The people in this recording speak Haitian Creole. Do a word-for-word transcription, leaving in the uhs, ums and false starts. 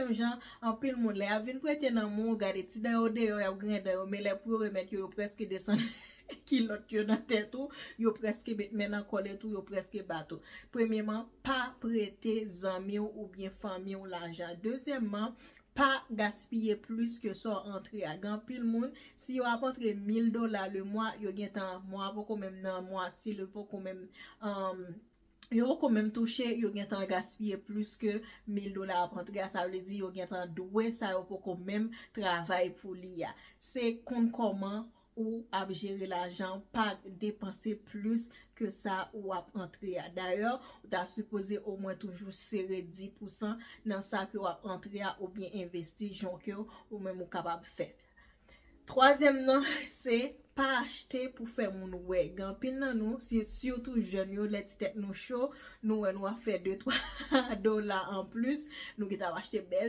Menm jan, anpil moun, lè y ap vin prete nan men w, gade ti dan yo deyò, y ap griyen dan yo, men lè pou yo remèt yo, yo prèske desann kilòt yo nan tèt ou, yo prèske met men nan kòlèt ou, yo prèske bat ou. Premyèman, pa prete zanmi w oubyen fanmi w lajan. Dezyèmman, pa gaspiye plis ke sa w antre a. Gen anpil moun, si yo ap antre mil dola le mwa, yo gentan, mwa poko menm nan mwatye, li poko menm, um, yo poko menm touche, yo gentan gaspiye plis ke mil dola ap antre a. Sa vle di yo gentan dwe sa yo poko menm travay pou li a. Se konn kòman ou ap jere lajan, pa depanse plis ke sa ou ap antre a. Dayè, ou ta sipoze omwen toujou sere dis pousan nan sa ke w ap antre a oubyen envesti jan ke ou menm ou kapab fè. Twazyèm nan, se pa achte pou fè moun wè. Gen anpil nan nou, si, sitou jèn yo, lè ti tèt nou cho, nou wè nou ap fè de twa dola anplis, nou gentan ap achte bèl